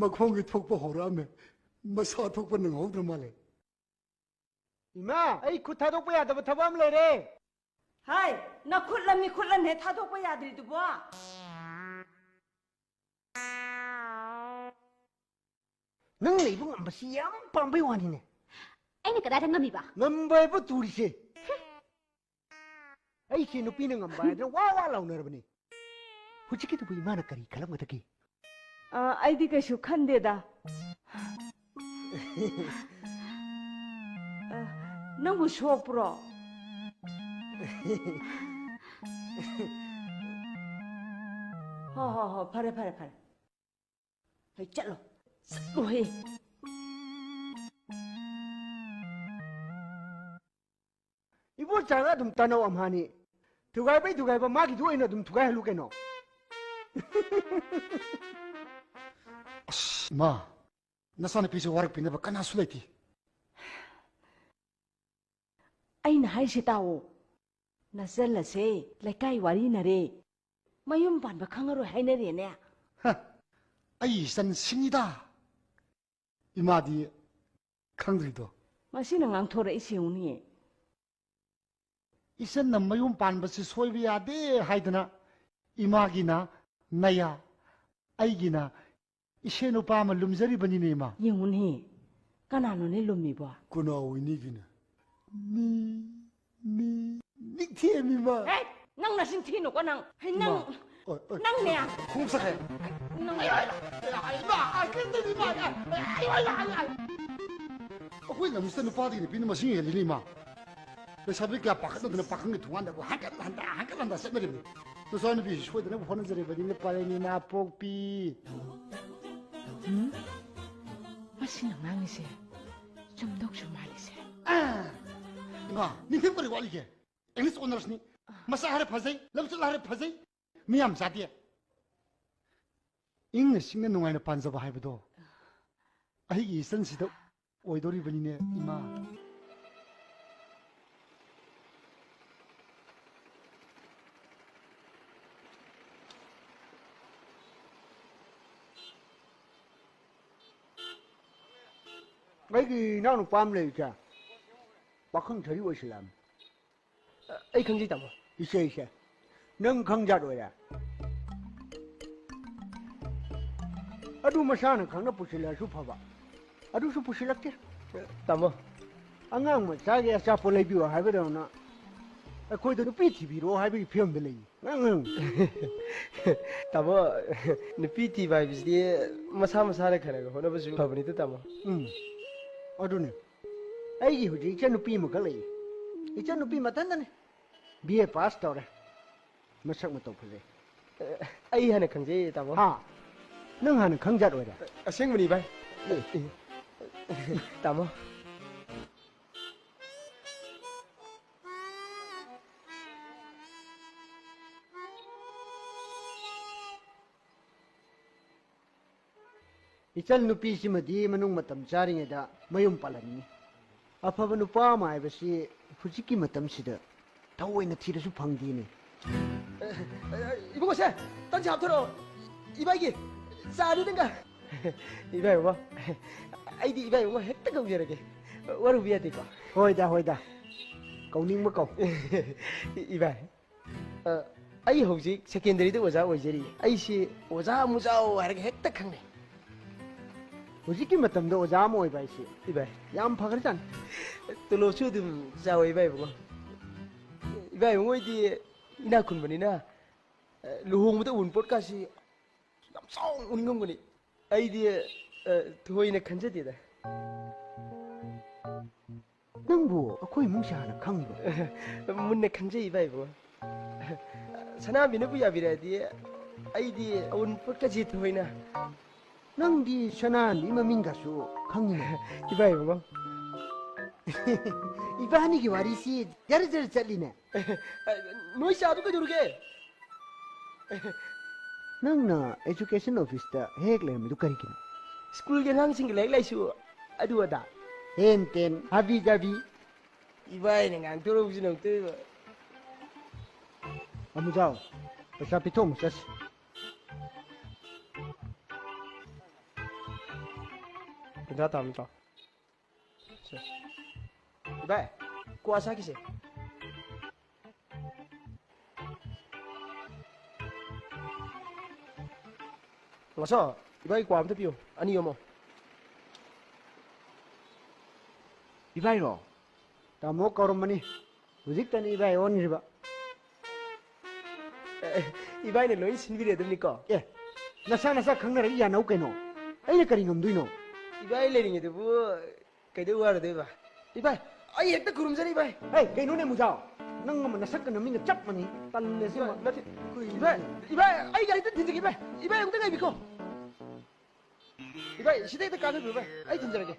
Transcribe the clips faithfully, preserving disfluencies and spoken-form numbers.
ꯃꯈꯣꯡꯒꯤ ꯊꯣꯛꯄ ꯍꯧꯔꯛꯑꯝꯃꯦ꯫ ꯃꯁꯥ ꯊꯣꯛꯄ ꯅꯪꯍꯧꯗ꯭ꯔ ꯃꯥꯜꯂꯦ꯫ ꯏꯃꯥ, ꯑꯩ ꯈꯨꯠ ꯊꯥꯗꯣꯛꯄ ꯌꯥꯗꯕ ꯊꯕꯛ ꯑꯃ ꯂꯩꯔꯦ꯫ ꯍꯥꯏ, ꯅꯈꯨꯠꯂ ꯃꯤꯈꯨꯠꯂꯅꯦ ꯊꯥꯗꯣꯛꯄ ꯌꯥꯗ꯭ꯔꯤꯗꯨꯕꯣ? ꯅꯪ ꯂꯩꯕ ꯉꯝꯕꯁꯤ ꯌꯥꯝ ꯄꯥꯝꯕꯩ ꯋꯥꯅꯤꯅꯦ꯫ ꯑꯩꯅ ꯀꯗꯥꯏꯗ ꯉꯝꯃꯤꯕ? ꯉꯝꯕ ꯍꯥꯏꯕꯨ ꯇꯨꯔꯤꯁꯦ꯫ ꯑꯩꯁꯦ ꯅꯨꯄꯤꯅ ꯉꯝꯕ ꯍꯥꯏꯗꯅ ꯋꯥ ꯋꯥ ꯂꯥꯎꯅꯔꯕꯅꯤ꯫ ꯍꯧꯖꯤꯛꯀꯤꯗꯨꯕꯨ ꯏꯃꯥꯅ ꯀꯔꯤ ꯈꯜꯂꯝꯒꯗꯒꯦ? ꯑ, ꯑꯩꯗꯤ ꯀꯩꯁꯨ ꯈꯟꯗꯦꯗ꯫ ꯑ, ꯅꯪꯕꯨ ꯁꯣꯛꯄ꯭ꯔꯣ? ꯍꯣ, ꯍꯣ, ꯍꯣ, ꯐꯔꯦ, ꯐꯔꯦ, ꯐꯔꯦ꯫ ꯍꯩ, ꯆꯠꯂꯣ꯫ ꯆꯠꯂꯣꯍꯦ꯫ ꯏꯕꯣꯆꯥꯅ ꯑꯗꯨꯝ ꯇꯥꯅꯧ ꯑꯝꯍꯥꯅꯤ꯫ ꯊꯨꯒꯥꯏꯕꯩ ꯊꯨꯒꯥꯏꯕ, ꯃꯥꯒꯤꯗꯨ ꯑꯣꯏꯅ ꯑꯗꯨꯝ ꯊꯨꯒꯥꯏꯍꯜꯂꯨ ꯀꯩꯅꯣ꯫ ꯑꯁ, ꯏꯃꯥ, ꯅꯆꯥꯅꯨꯄꯤꯁꯦ ꯋꯥꯔꯛꯄꯤꯅꯕ ꯀꯅꯥꯁꯨ ꯂꯩꯇꯦ꯫ ꯑꯩꯅ ꯍꯥꯏꯁꯦ ꯇꯥꯎꯑꯣ꯫ ꯅꯆꯜ ꯑꯁꯦ ꯂꯩꯀꯥꯏ ꯋꯥꯔꯤꯅꯔꯦ꯫ ꯃꯌꯨꯝ ꯄꯥꯟꯕ ꯈꯪꯉꯔꯣꯏ ꯍꯥꯏꯅꯔꯦꯅꯦ꯫ ꯍ, ꯑꯩ ꯏꯆꯟ ꯁꯤꯡꯉꯤꯗ꯫ ꯏꯃꯥꯗꯤ ꯈꯪꯗ꯭ꯔꯤꯗꯣ꯫ ꯃꯁꯤꯅ ꯉꯥꯡꯊꯣꯔꯛꯏꯁꯦ ꯌꯦꯡꯉꯨꯅꯦ꯫ ꯏꯆꯟꯅ ꯃꯌꯨꯝ ꯄꯥꯟꯕꯁꯤ ꯁꯣꯏꯕ ꯌꯥꯗꯦ ꯍꯥꯏꯗꯅ ꯏꯃꯥꯒꯤꯅ ꯅꯌꯥ, ꯑꯩꯒꯤꯅ ꯏꯁꯦ ꯅꯨꯄꯥ ꯑꯃ ꯂꯨꯝꯖꯔꯤꯕꯅꯤꯅꯦ, ꯏꯃꯥ꯫ ꯌꯦꯡꯉꯨꯅꯦ, ꯀꯅꯥꯅꯣꯅꯦ ꯂꯨꯝꯃꯤꯕꯣ? ꯀꯅꯥ ꯑꯣꯏꯅꯤꯒꯤꯅꯦ? ꯃꯤ, ꯃꯤ, ꯅꯤꯡꯊꯦꯝ ꯏꯃꯥ꯫ ꯑꯦ, ꯅꯪ ꯅꯆꯤꯟ ꯊꯤꯅꯨꯀꯣ ꯅꯪ꯫ ꯍꯩ, ꯅꯪ, ꯏꯃꯥ, ꯑꯣꯏ, ꯑꯣꯏ, ꯅꯪꯅꯦ꯫ ꯈꯣꯡꯎꯞ ꯆꯠꯈ꯭ꯔꯦ꯫ ꯅꯪ ꯑꯌꯣ, ꯑꯌꯣ, ꯑꯌꯣ, ꯏꯃꯥ, ꯑꯩ ꯀꯩꯝꯇꯗꯤ ꯏꯃꯥ, ꯑꯌꯣ, ꯑꯌꯣ, ꯑꯌꯣ, ꯑꯌꯣ꯫ ꯑꯩꯈꯣꯏ ꯂꯝꯁꯤꯗ ꯅꯨꯄꯥꯗꯒꯤ ꯅꯨꯄꯤꯅ ꯃꯁꯤꯡ ꯍꯦꯜꯂꯤꯅꯦ, ꯏꯃꯥ꯫ ꯂꯩꯁꯥꯕꯤ ꯀꯌꯥ ꯄꯥꯈꯠꯅꯗꯅ ꯄꯥꯈꯪꯒꯤ ꯊꯣꯡꯒꯥꯟꯗ ꯑꯩꯈꯣꯏ ꯍꯟꯒꯠ ꯍꯟꯗ, ꯍꯟꯒꯠ ꯍꯟꯗ ꯆꯠꯅꯔꯤꯕꯅꯤ꯫ ꯅꯆꯥꯅꯨꯄꯤꯁꯤ ꯁꯣꯏꯗꯅꯕ ꯍꯣꯠꯅꯖꯔꯤꯕꯅꯤ, ꯄꯔꯦꯝ ꯏꯃꯥ ꯄꯣꯛꯄꯤ꯫ ꯎꯝ? ꯃꯁꯤꯅ ꯉꯥꯡꯉꯤꯁꯦ ꯆꯨꯝꯗꯧꯁꯨ ꯃꯥꯜꯂꯤꯁꯦ꯫ ꯑꯥ! ꯏꯃꯥ, ꯅꯤꯡꯊꯦꯝ ꯀꯔꯤ ꯋꯥꯠꯂꯤꯒꯦ? English honours ꯅꯤ꯫ ꯃꯁꯛ ꯍꯥꯏꯔꯦ ꯐꯖꯩ, ꯂꯝꯆꯠ ꯍꯥꯏꯔꯦ ꯐꯖꯩ꯫ ꯃꯤ ꯌꯥꯝ ꯆꯥꯗꯦ꯫ ꯏꯪꯅ ꯆꯤꯛꯅ ꯅꯨꯡꯉꯥꯏꯅ ꯄꯥꯟꯖꯕ ꯍꯥꯏꯕꯗꯣ ꯑꯩꯒꯤ ꯏꯆꯟꯁꯤꯗ ꯑꯣꯏꯗꯣꯔꯤꯕꯅꯤꯅꯦ, ꯏꯃꯥ꯫ ꯑꯩꯒꯤ ꯏꯅꯥꯎꯅꯨꯄꯥ ꯑꯃ ꯂꯩꯔꯤꯁꯦ, ꯄꯥꯈꯪ ꯁꯥꯔꯤ ꯑꯣꯏꯁꯤꯜꯂꯛꯑꯕꯅꯤ꯫ ꯑꯩ ꯈꯪꯖꯩ, ꯇꯥꯃꯣ꯫ ꯏꯁꯦ, ꯏꯁꯦ, ꯅꯪ ꯈꯪꯖꯥꯠ ꯑꯣꯏꯔꯦ? ꯑꯗꯨ ꯃꯁꯥꯅ ꯈꯪꯅ ꯄꯨꯁꯤꯜꯂꯛꯑꯁꯨ ꯐꯕ, ꯑꯗꯨꯁꯨ ꯄꯨꯁꯤꯜꯂꯛꯇꯦ꯫ ꯇꯥꯃꯣ꯫ ꯑꯉꯥꯡ ꯃꯆꯥꯒꯤ ꯑꯆꯥꯄꯣꯠ ꯂꯩꯕꯤꯌꯨ ꯍꯥꯏꯕꯗꯧꯅ ꯑꯩꯈꯣꯏꯗ ꯅꯨꯄꯤ ꯊꯤꯕꯤꯔꯣ ꯍꯥꯏꯕꯒꯤ ꯐꯤꯕꯝꯗ ꯂꯩ꯫ ꯇꯥꯃꯣ, ꯅꯨꯄꯤ ꯊꯤꯕ ꯍꯥꯏꯕꯁꯤꯗꯤ ꯃꯁꯥ ꯃꯁꯥꯅ ꯈꯔ ꯈꯔ ꯍꯣꯠꯅꯕꯁꯨ ꯐꯕꯅꯤꯗ, ꯇꯥꯃꯣ꯫ ꯎꯝ, ꯑꯗꯨꯅꯤ꯫ ꯑꯩꯒꯤ ꯍꯧꯖꯤꯛ ꯏꯆꯟꯅꯨꯄꯤ ꯑꯃꯈꯛ ꯂꯩ꯫ ꯏꯆꯟꯅꯨꯄꯤ ꯃꯊꯟꯇꯅꯤ꯫ ꯕꯤ ꯑꯦ ꯄꯥꯁ ꯇꯧꯔꯦ꯫ ꯃꯁꯛ ꯃꯇꯧ ꯐꯖꯩ꯫ ꯑꯩ ꯍꯥꯟꯅ ꯈꯪꯖꯩ, ꯇꯥꯃꯣ꯫ ꯍꯥ? ꯅꯪ ꯍꯥꯟꯅ ꯈꯪꯖꯥꯠ ꯑꯣꯏꯔꯦ? ꯑꯁꯦꯡꯕꯅꯤ, ꯚꯥꯏ꯫ ꯑꯦ꯫ ꯇꯥꯃꯣ꯫ ꯏꯆꯟ ꯅꯨꯄꯤꯁꯤꯃꯗꯤ ꯃꯅꯨꯡ ꯃꯇꯝ ꯆꯥꯔꯤꯉꯩꯗ ꯃꯌꯨꯝ ꯄꯥꯜꯍꯟꯅꯤꯡꯉꯤ꯫ ꯑꯐꯕ ꯅꯨꯄꯥ ꯑꯃ ꯍꯥꯏꯕꯁꯤ ꯍꯧꯖꯤꯛꯀꯤ ꯃꯇꯝꯁꯤꯗ ꯊꯑꯣꯏꯅ ꯊꯤꯔꯁꯨ ꯐꯪꯗꯦꯅꯦ꯫ ꯏꯕꯨꯡꯉꯣꯁꯦ, ꯇꯟꯁꯦ ꯍꯥꯞꯊꯔꯛꯑꯣ꯫ ꯏꯕꯥꯏꯒꯤ ꯆꯥꯅꯤꯗꯪꯒ꯫ ꯏꯕꯥꯏ ꯏꯕꯨꯡꯉꯣ, ꯑꯩꯗꯤ ꯏꯕꯥꯏ ꯏꯕꯨꯡꯉꯣ ꯍꯦꯛꯇ ꯀꯧꯖꯔꯒꯦ꯫ ꯋꯥꯔꯨꯕ ꯌꯥꯗꯦꯀꯣ? ꯍꯣꯏꯗ, ꯍꯣꯏꯗ꯫ ꯀꯧꯅꯤꯡꯕ ꯀꯧ꯫ ꯏꯕꯥꯏ, ꯑ, ꯑꯩ ꯍꯧꯖꯤꯛ ꯁꯦꯀꯦꯟꯗꯔꯤꯗ ꯑꯣꯖꯥ ꯑꯣꯏꯖꯔꯤ꯫ ꯑꯩꯁꯤ ꯑꯣꯖꯥ ꯑꯃꯨꯖꯥꯎ ꯍꯥꯏꯔꯒ ꯍꯦꯛꯇ ꯈꯪꯅꯩ꯫ ꯍꯧꯖꯤꯛꯀꯤ ꯃꯇꯝꯗ ꯑꯣꯖꯥ ꯑꯃ ꯑꯣꯏꯕ ꯍꯥꯏꯁꯤ ꯏꯕꯥꯏ꯫ ꯌꯥꯝ ꯐꯈ꯭ꯔꯖꯥꯠꯅꯤ꯫ ꯇꯣꯂꯣꯞꯁꯨ ꯑꯗꯨꯝ ꯆꯥꯎꯋꯦ ꯏꯕꯥꯏ ꯏꯕꯨꯡꯉꯣ꯫ ꯏꯕꯥꯏ ꯏꯕꯨꯡꯉꯣ ꯍꯣꯏꯗꯤ ꯏꯅꯥꯛ ꯈꯨꯟꯕꯅꯤꯅ, ꯑ, ꯂꯨꯍꯣꯡꯕꯗ ꯑꯎꯟꯄꯣꯠꯀꯥꯁꯤ ꯌꯥꯝ ꯆꯥꯎꯅ ꯎꯅꯤꯡꯉꯝꯒꯅꯤ꯫ ꯑꯩꯗꯤ, ꯑ, ꯊꯣꯏꯅ ꯈꯟꯖꯗꯦꯗ꯫ ꯅꯪꯕꯨ ꯑꯩꯈꯣꯏ ꯏꯃꯨꯡꯁꯦ ꯍꯥꯟꯅ ꯈꯪꯕ꯭ꯔꯣ? ꯃꯨꯟꯅ ꯈꯪꯖꯩ, ꯏꯕꯥꯏ ꯏꯕꯨꯡꯉꯣ꯫ ꯁꯅꯥꯕꯤꯅꯕꯨ ꯌꯥꯕꯤꯔꯛꯑꯗꯤ ꯑꯩꯗꯤ ꯑꯎꯟꯄꯣꯠꯀꯁꯦ ꯊꯣꯏꯅ꯫ ꯅꯪꯗꯤ ꯁꯅꯥꯍꯟꯕꯤ ꯃꯃꯤꯡꯒꯁꯨ ꯈꯪꯉꯤꯅꯦ꯫ ꯏꯕꯥꯏ ꯏꯕꯨꯡꯉꯣ꯫ ꯏꯕꯥꯅꯤꯒꯤ ꯋꯥꯔꯤꯁꯤ ꯖꯔ ꯖꯔ ꯆꯠꯂꯤꯅꯦ꯫ ꯅꯣꯏ ꯆꯥꯗꯨ ꯀꯩꯗꯧꯔꯒꯦ? ꯅꯪꯅ education officeꯇ ꯍꯦꯛ ꯂꯩꯔꯝꯃꯤꯗꯨ ꯀꯔꯤꯒꯤꯅꯣ? ꯁ꯭ꯀꯨꯜꯒꯤ ꯑꯉꯥꯡꯁꯤꯡꯒꯤ ꯂꯥꯏꯔꯤꯛ ꯂꯥꯏꯁꯨ ꯑꯗꯨ ꯑꯗꯥ꯫ Hand ten, ꯍꯥꯕꯤ ꯖꯥꯕꯤ꯫ ꯏꯕꯥꯏꯅ ꯉꯥꯡꯊꯣꯔꯛꯄꯁꯤꯅ ꯑꯃꯨꯛꯇꯣꯏꯕ꯫ ꯑꯃꯨꯖꯥꯎ, ꯄꯩꯁꯥ ꯄꯤꯊꯣꯛ ꯑꯃꯨꯛ ꯆꯠꯁꯤ꯫ ꯀꯨꯟꯊ꯭ꯔꯥ ꯇꯥꯕ ꯅꯠꯇ꯭ꯔꯣ? ꯏꯕꯥꯏ, ꯀ꯭ꯋꯥ ꯆꯥꯈꯤꯁꯦ꯫ ꯉꯁꯣ, ꯏꯕꯥꯏ ꯀ꯭ꯋꯥ ꯑꯝꯇ ꯄꯤꯌꯨ, ꯑꯅꯤ ꯌꯣꯝꯃꯣ꯫ ꯏꯕꯥꯏꯔꯣ? ꯇꯥꯃꯣ ꯀꯧꯔꯝꯕꯅꯤ, ꯍꯧꯖꯤꯛꯇꯅꯤ ꯏꯕꯥꯏ ꯑꯣꯟꯈ꯭ꯔꯤꯕ꯫ ꯑꯦ, ꯏꯕꯥꯏꯅ ꯂꯣꯏ ꯁꯤꯟꯕꯤꯔꯦ ꯑꯗꯨꯝꯅꯤꯀꯣ꯫ ꯑꯦ, ꯅꯁꯥ ꯅꯁꯥ ꯈꯪꯅꯔꯒ ꯌꯥꯅꯧ ꯀꯩꯅꯣ, ꯑꯩꯅ ꯀꯔꯤ ꯉꯝꯗꯣꯏꯅꯣ? ꯏꯕꯥꯏ ꯂꯩꯔꯤꯉꯩꯗꯕꯨ ꯀꯩꯗꯧ ꯋꯥꯔꯨꯗꯣꯏꯕ? ꯏꯕꯥꯏ, ꯑꯩ ꯍꯦꯛꯇ ꯈꯨꯔꯨꯝꯖꯔꯤ, ꯏꯕꯥꯏ꯫ ꯍꯦ, ꯀꯩꯅꯣꯅꯦ ꯃꯨꯖꯥꯎ? ꯅꯪ ꯑꯃ ꯅꯁꯛꯀ ꯅꯃꯤꯡꯒ ꯆꯞ ꯃꯥꯟꯅꯩ꯫ ꯇꯜꯂꯦ ꯁꯤꯃ꯫ ꯏꯕꯥꯏ, ꯅꯠꯇꯦ꯫ ꯏꯕꯥꯏ, ꯏꯕꯥꯏ, ꯑꯩ ꯒꯥꯔꯤꯗ ꯊꯤꯟꯖꯒꯦ, ꯏꯕꯥꯏ꯫ ꯏꯕꯥꯏ, ꯑꯃꯨꯛꯇ ꯉꯥꯏꯕꯤꯈꯣ꯫ ꯏꯕꯥꯏ, ꯁꯤꯗ ꯍꯦꯛꯇ ꯀꯥꯈꯠꯄꯤꯔꯣ, ꯏꯕꯥꯏ꯫ ꯑꯩ ꯊꯤꯟꯖꯔꯒꯦ꯫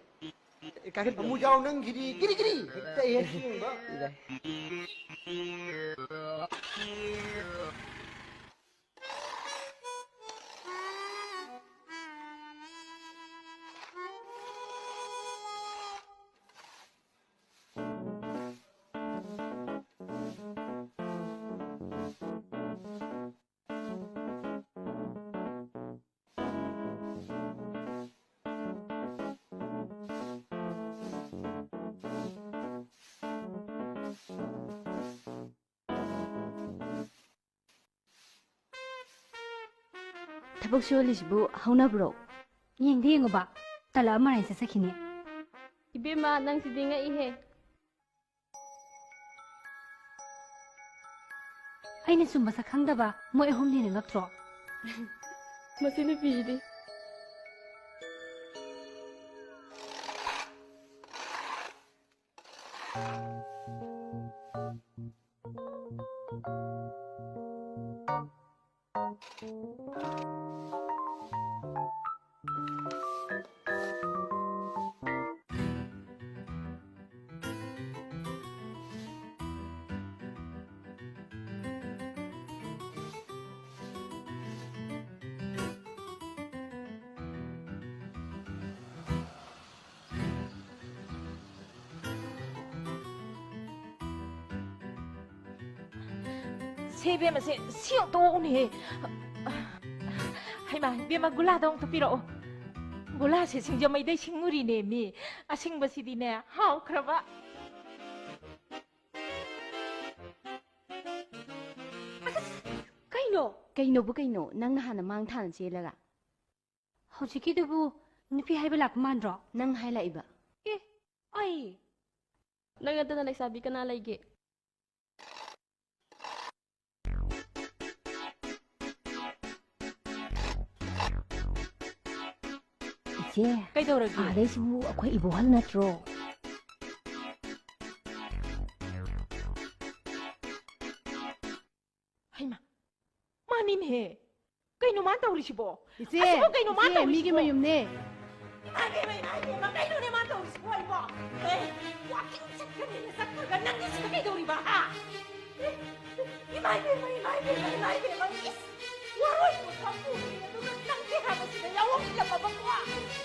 ꯀꯥꯈꯠꯄꯤꯔꯣ꯫ ꯃꯨꯖꯥꯎ ꯅꯪꯒꯤꯗꯤ ꯀꯤꯔꯤ ꯀꯤꯔꯤ ꯍꯦꯛꯇ ꯍꯦꯛ ꯆꯦꯟꯕ꯫ ꯏꯕꯥꯏ꯫ ꯊꯕꯛ ꯁꯨꯍꯜꯂꯤꯁꯤꯕꯨ ꯍꯧꯅꯕ꯭ꯔꯣ? ꯌꯦꯡꯗꯤ ꯌꯦꯡꯉꯨꯕ, ꯇꯂꯛ ꯑꯃ ꯍꯥꯏ ꯆꯠꯆꯈꯤꯅꯤ꯫ ꯏꯕꯦꯝꯃ, ꯅꯪꯁꯤꯗꯤ ꯉꯛꯏꯍꯦ꯫ ꯑꯩꯅ ꯁꯨꯝ ꯃꯁꯛ ꯈꯪꯗꯕ ꯃꯣꯏ ꯑꯍꯨꯝꯅ ꯍꯦꯟꯅ ꯉꯛꯇ꯭ꯔꯣ? ꯃꯁꯤ ꯅꯨꯄꯤꯁꯤꯗꯤ꯫ ꯁꯦ ꯏꯕꯦꯝꯃ, ꯁꯦ, ꯁꯤ ꯑꯝꯇ ꯑꯣꯛꯎꯅꯦꯍꯦ꯫ ꯍꯩꯃꯥ, ꯏꯕꯦꯝꯃ, ꯒꯨꯂꯥꯗꯣ ꯑꯃꯨꯛꯇ ꯄꯤꯔꯛꯑꯣ꯫ ꯕꯣꯂꯥꯁꯦ ꯁꯤꯡꯖꯃꯩꯗꯩ ꯁꯤꯡꯉꯨꯔꯤꯅꯦ ꯃꯤ꯫ ꯑꯁꯤꯡꯕꯁꯤꯗꯤꯅꯦ, ꯍꯥꯎꯈ꯭ꯔꯕ꯫ ꯑꯁ, ꯀꯩꯅꯣ? ꯀꯩꯅꯣꯕꯨ ꯀꯩꯅꯣ? ꯅꯪꯅ ꯍꯥꯟꯅ ꯃꯥꯡ ꯊꯥꯅ ꯆꯦꯜꯂꯒ꯫ ꯍꯧꯖꯤꯛꯀꯤꯗꯨꯕꯨ ꯅꯨꯄꯤ ꯍꯥꯏꯕ ꯂꯥꯛꯄ ꯃꯥꯟꯗ꯭ꯔꯣ? ꯅꯪ ꯍꯥꯏ ꯂꯥꯛꯏꯕ꯫ ꯑꯦ, ꯑꯩ? ꯅꯪ ꯅꯠꯇꯅ ꯂꯩꯁꯥꯕꯤ ꯀꯅꯥ ꯂꯩꯒꯦ? ꯏꯆꯦ, ꯀꯩꯗꯧꯔꯒꯦ? ꯑꯥꯗꯩꯁꯤꯕꯨ ꯑꯩꯈꯣꯏ ꯏꯕꯣꯍꯜ ꯅꯠꯇ꯭ꯔꯣ? ꯍꯩꯃꯥ, ꯃꯥꯅꯤꯅꯦꯍꯦ꯫ ꯀꯩꯅꯣ ꯃꯥꯅ ꯇꯧꯔꯤꯁꯤꯕꯣ? ꯏꯆꯦ, ꯑꯁꯤꯕꯨ ꯀꯩꯅꯣ ꯃꯥꯅ ꯏꯆꯦ, ꯇꯧꯔꯤꯁꯤꯕꯣ? ꯃꯤꯒꯤ ꯃꯌꯨꯝꯅꯦ꯫ ꯏꯃꯥ ꯏꯕꯦꯝꯃ, ꯏꯃꯥ ꯏꯕꯦꯝꯃ, ꯀꯩꯅꯣꯅꯦ ꯃꯥꯅ ꯇꯧꯔꯤꯁꯤꯕꯣ ꯑꯩꯕꯣ? ꯑꯦ, walking ꯆꯠꯀꯅꯤꯅ ꯆꯠꯈ꯭ꯔꯒ ꯅꯪꯗꯤ ꯁꯤꯗ ꯀꯩꯗꯧꯔꯤꯕ, ꯍꯥ? ꯑꯦ, ꯏꯃꯥ ꯏꯕꯦꯝꯃ, ꯏꯃꯥ ꯏꯕꯦꯝꯃ, ꯏꯃꯥ ꯏꯕꯦꯝꯃ, ꯏꯁ, ꯋꯥꯔꯣꯏ ꯄꯣꯠ ꯄꯨꯔꯤ, ꯑꯗꯨꯒ ꯅꯪꯗꯤ ꯍꯥꯏꯕꯁꯤꯗ ꯌꯥꯎꯔꯝꯗꯕꯀꯣ?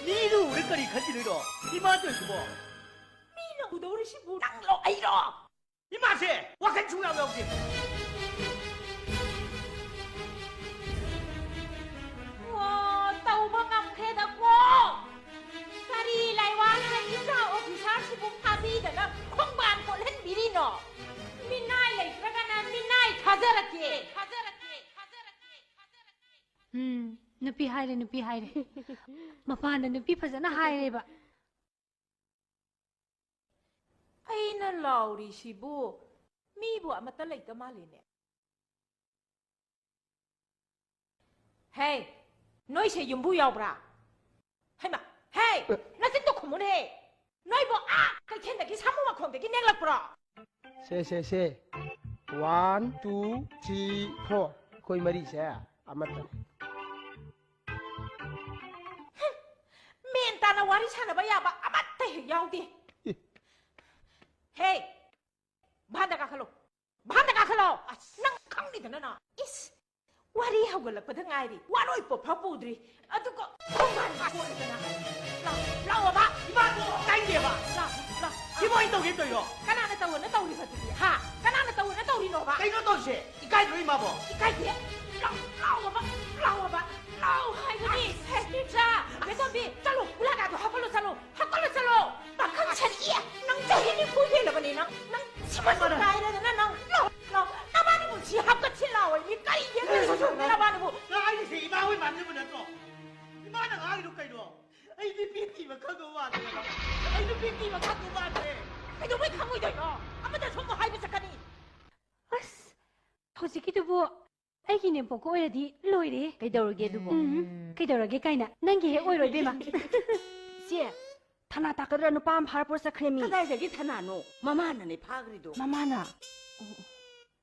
ꯃꯤꯅ ꯎꯔ ꯀꯔꯤ ꯈꯟꯈꯤꯗꯣꯏꯅꯣ? ꯏꯃꯥ ꯇꯧꯔꯤꯁꯤꯕꯣ? ꯃꯤꯅ ꯎꯗꯧꯔꯤꯁꯤꯕꯨ ꯅꯪꯂꯣ ꯑꯩꯔꯣ? ꯏꯃꯥꯁꯦ ꯋꯥꯈꯜ ꯁꯨꯡꯌꯥꯎ ꯌꯥꯎꯗꯦ꯫ ꯑꯣ, ꯇꯧꯕ ꯉꯝꯈ꯭ꯔꯦꯗꯀꯣ꯫ ꯀꯔꯤ ꯂꯥꯏꯋꯥꯅ ꯏꯆꯥ ꯑꯣꯐꯤꯁꯥꯔꯁꯤꯕꯨ ꯐꯥꯕꯤꯗꯅ ꯈꯣꯡꯕꯥꯟ ꯀꯣꯠꯍꯟꯕꯤꯔꯤꯅꯣ? ꯃꯤꯅꯥꯏ ꯂꯩꯇ꯭ꯔꯒꯅ ꯃꯤꯅꯥꯏ ꯊꯥꯖꯔꯛꯀꯦ, ꯊꯥꯖꯔꯛꯀꯦ, ꯊꯥꯖꯔꯛꯀꯦ, ꯊꯥꯖꯔꯛꯀꯦ꯫ ꯎꯝ, ꯅꯨꯄꯤ ꯍꯥꯏꯔꯦ, ꯅꯨꯄꯤ ꯍꯥꯏꯔꯦ꯫ ꯃꯄꯥꯟꯗ ꯅꯨꯄꯤ ꯐꯖꯅ ꯍꯥꯏꯔꯦꯕ꯫ ꯑꯩꯅ ꯂꯥꯎꯔꯤꯁꯤꯕꯨ ꯃꯤꯕꯨ ꯑꯃꯠꯇ ꯂꯩꯇ ꯃꯥꯜꯂꯤꯅꯦ꯫ ꯍꯦ, ꯅꯣꯏꯁꯦ ꯌꯨꯝꯕꯨ ꯌꯥꯎꯕ꯭ꯔꯥ? ꯍꯩꯃꯥ, ꯍꯦ, ꯅꯆꯤꯟꯗꯣ ꯈꯨꯝꯃꯨꯅꯦ꯫ ꯅꯣꯏꯕꯨ ꯑꯥ ꯀꯩꯊꯦꯜꯗꯒꯤ ꯁꯥꯃꯨ ꯃꯈꯣꯡꯗꯒꯤ ꯅꯦꯛꯂꯛꯄ꯭ꯔꯣ? ꯁꯦ, ꯁꯦ, ꯁꯦ꯫ One, two, three, four꯫ ꯑꯩꯈꯣꯏ ꯃꯔꯤꯁꯦ ꯑꯃꯠꯇꯅꯦ꯫ ꯍꯨꯝ! ꯃꯦꯟ ꯇꯥꯅ ꯋꯥꯔꯤ ꯁꯥꯟꯅꯕ ꯌꯥꯕ ꯑꯃꯠꯇ ꯍꯦꯛ ꯌꯥꯎꯗꯦ꯫ ꯏ꯫ ꯍꯦ! ꯚꯥꯟꯗ ꯀꯥꯈꯠꯂꯣ! ꯚꯥꯟꯗ ꯀꯥꯈꯠꯂꯣ! ꯑꯁ! ꯅꯪ ꯈꯪꯅꯤꯗꯅ ꯅꯪ꯫ ꯏꯁ! ꯋꯥꯔꯤ ꯍꯧꯒꯠꯂꯛꯄꯗ ꯉꯥꯏꯔꯤ꯫ ꯋꯥꯔꯣꯏ ꯄꯣꯠ ꯐꯥꯎ ꯄꯨꯗ꯭ꯔꯤ꯫ ꯑꯗꯨꯒ ꯈꯣꯡꯕꯥꯟ ꯀꯣꯠꯂꯗꯅ꯫ ꯂꯥꯎ, ꯂꯥꯎꯑꯣꯕ! ꯏꯃꯥ! ꯇꯥꯏꯅꯦꯕ! ꯂꯥꯎ, ꯂꯥꯎ꯫ ꯁꯤꯕꯨ ꯑꯩ ꯇꯧꯒꯦ ꯇꯧꯔꯤꯔꯣ? ꯀꯅꯥꯅ ꯇꯧꯑꯣꯅ ꯇꯧꯔꯤꯕꯗꯨꯗꯤ, ꯍꯥ? ꯀꯅꯥꯅ ꯇꯧꯑꯣꯅ ꯇꯧꯔꯤꯅꯣꯕ? ꯀꯩꯅꯣ ꯇꯧꯔꯤꯁꯦ? ꯏꯀꯥꯏꯗ꯭ꯔꯣ ꯏꯃꯥꯕꯣ? ꯏꯀꯥꯏꯗꯦ꯫ ꯂꯥꯎ, ꯂꯥꯎꯑꯣꯕ! ꯂꯥꯎꯑꯣꯕ! ꯂꯥꯎ ꯍꯥꯏꯕꯅꯤ! ꯍꯦ, ꯏꯆꯥ! ꯕꯦꯇꯣꯟ ꯆꯠꯂꯣ, ꯒꯨꯂꯥꯒꯥꯗꯣ ꯍꯥꯞꯀꯠꯂꯣ, ꯆꯠꯂꯣ, ꯍꯥꯞꯀꯠꯂꯣ, ꯆꯠꯂꯣ꯫ ꯄꯥꯈꯪ ꯁꯥꯔꯤ, ꯅꯪ ꯆꯍꯤ ꯅꯤꯐꯨ ꯍꯦꯜꯂꯕꯅꯤ, ꯅꯪ, ꯅꯪ ꯁꯤꯃꯁꯨ ꯉꯥꯏꯔꯗꯅ ꯅꯪ, ꯂꯥꯎ, ꯂꯥꯎ, ꯅꯕꯥꯅꯤꯕꯨ ꯁꯤ ꯍꯥꯞꯀꯠꯁꯤ ꯂꯥꯎ ꯍꯥꯏ, ꯃꯤ ꯀꯔꯤ ꯌꯦꯡꯉꯤꯅꯣ ꯅꯕꯥꯅꯤꯕꯨ? ꯉꯥꯡꯉꯤꯁꯦ ꯏꯃꯥ ꯍꯣꯏ ꯃꯥꯟꯅꯕ ꯅꯠꯇ꯭ꯔꯣ? ꯏꯃꯥꯅ ꯉꯥꯡꯉꯤꯗꯣ ꯀꯩꯅꯣ? ꯑꯩ ꯅꯨꯄꯤ ꯊꯤꯕ ꯈꯪꯗꯧ ꯃꯥꯟꯗ꯭ꯔꯦ꯫ ꯑꯩ ꯅꯨꯄꯤ ꯊꯤꯕ ꯈꯪꯗꯧ ꯃꯥꯟꯗ꯭ꯔꯦ꯫ ꯀꯩꯗꯧꯕꯩ ꯈꯪꯉꯣꯏꯗꯣꯏꯅꯣ? ꯑꯃꯗ ꯁꯣꯝꯕꯨ ꯍꯥꯏꯕ ꯆꯠꯀꯅꯤ꯫ ꯑꯁ, ꯍꯧꯖꯤꯛꯀꯤꯗꯨꯕꯨ ꯑꯩꯒꯤ ꯅꯦꯝꯄꯣꯛꯀ ꯑꯣꯏꯔꯗꯤ ꯂꯣꯏꯔꯦ꯫ ꯀꯩꯗꯧꯔꯒꯦ ꯑꯗꯨꯕꯨ? ꯎꯝ, ꯀꯩꯗꯧꯔꯒꯦ ꯀꯥꯏꯅ꯫ ꯅꯪꯒꯤ ꯍꯦꯛ ꯑꯣꯏꯔꯣ, ꯏꯕꯦꯝꯃ꯫ ꯏꯆꯦ, ꯊꯅꯥ ꯇꯥꯛꯀꯗ꯭ꯔꯥ ꯅꯨꯄꯥ ꯑꯃ ꯐꯥꯔ ꯄꯨꯔ ꯆꯠꯈ꯭ꯔꯦꯃꯤ꯫ ꯀꯗꯥꯏꯗꯒꯤ ꯊꯅꯥꯅꯣ? ꯃꯃꯥꯅꯅꯦ ꯐꯥꯈ꯭ꯔꯤꯗꯣ꯫ ꯃꯃꯥꯅ?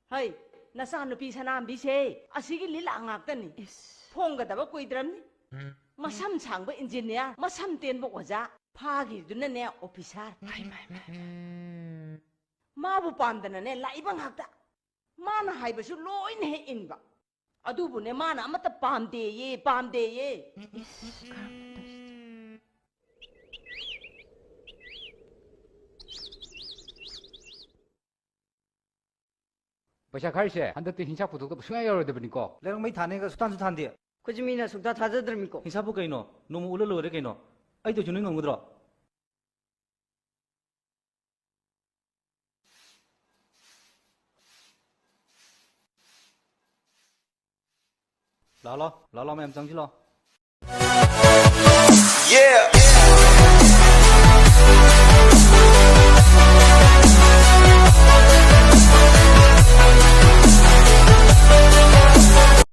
ꯍꯩ, ꯅꯆꯥꯅꯨꯄꯤ ꯁꯅꯥꯝꯕꯤꯁꯦ ꯑꯁꯤꯒꯤ ꯂꯤꯂꯥ ꯉꯥꯛꯇꯅꯤ꯫ ꯏꯁ꯫ ꯐꯣꯡꯒꯗꯕ ꯀꯨꯏꯗ꯭ꯔꯝꯅꯤ꯫ ꯃꯁꯝ ꯁꯥꯡꯕ ꯏꯟꯖꯤꯅꯤꯌꯥꯔ, ꯃꯁꯝ ꯇꯦꯟꯕ ꯑꯣꯖꯥ, ꯐꯥꯈꯤꯗꯨꯅꯅꯦ ꯑꯣꯐꯤꯁꯥꯔ꯫ ꯍꯩ, ꯃꯥꯏ, ꯃꯥꯏ, ꯃꯥꯏ꯫ ꯃꯥꯕꯨ ꯄꯥꯝꯗꯅꯅꯦ ꯂꯥꯛꯏꯕ ꯉꯥꯛꯇ꯫ ꯃꯥꯅ ꯍꯥꯏꯕꯁꯨ ꯂꯣꯏꯅ ꯍꯦꯛ ꯏꯟꯕ꯫ ꯑꯗꯨꯕꯨꯅꯦ ꯃꯥꯅ ꯑꯃꯠꯇ ꯄꯥꯝꯗꯦꯌꯦ, ꯄꯥꯝꯗꯦꯌꯦ꯫ ꯏꯁ, ꯀꯔꯝꯕ ꯇꯧꯁꯤꯗꯤ? ꯄꯩꯁꯥ ꯈꯥꯏꯔꯤꯁꯦ ꯍꯟꯗꯛꯇꯤ ꯍꯤꯟꯁꯥꯞ ꯄꯨꯊꯣꯛꯇꯕ ꯁꯨꯡꯌꯥ ꯌꯥꯔꯣꯏꯗꯕꯅꯤꯀꯣ꯫ ꯂꯩꯔꯛ ꯃꯩ ꯊꯥꯅꯦꯒ ꯁꯨꯛꯊꯥꯟꯁꯨ ꯊꯥꯟꯗꯦ꯫ ꯑꯩꯈꯣꯏꯁꯨ ꯃꯤꯅ ꯁꯨꯛꯊꯥ ꯊꯥꯖꯗ꯭ꯔꯃꯤꯀꯣ꯫ ꯍꯤꯟꯁꯥꯞꯄꯨ ꯀꯩꯅꯣ? ꯅꯣꯡꯃ ꯎꯠꯂ ꯂꯣꯏꯔꯦ ꯀꯩꯅꯣ꯫ ꯑꯩ ꯇꯧꯁꯨ ꯅꯣꯏ ꯉꯝꯒꯗ꯭ꯔꯣ? ꯂꯥꯛꯂꯣ, ꯂꯥꯛꯂꯣ, ꯃꯌꯥꯝ ꯆꯪꯁꯤꯜꯂꯣ꯫ Yeah.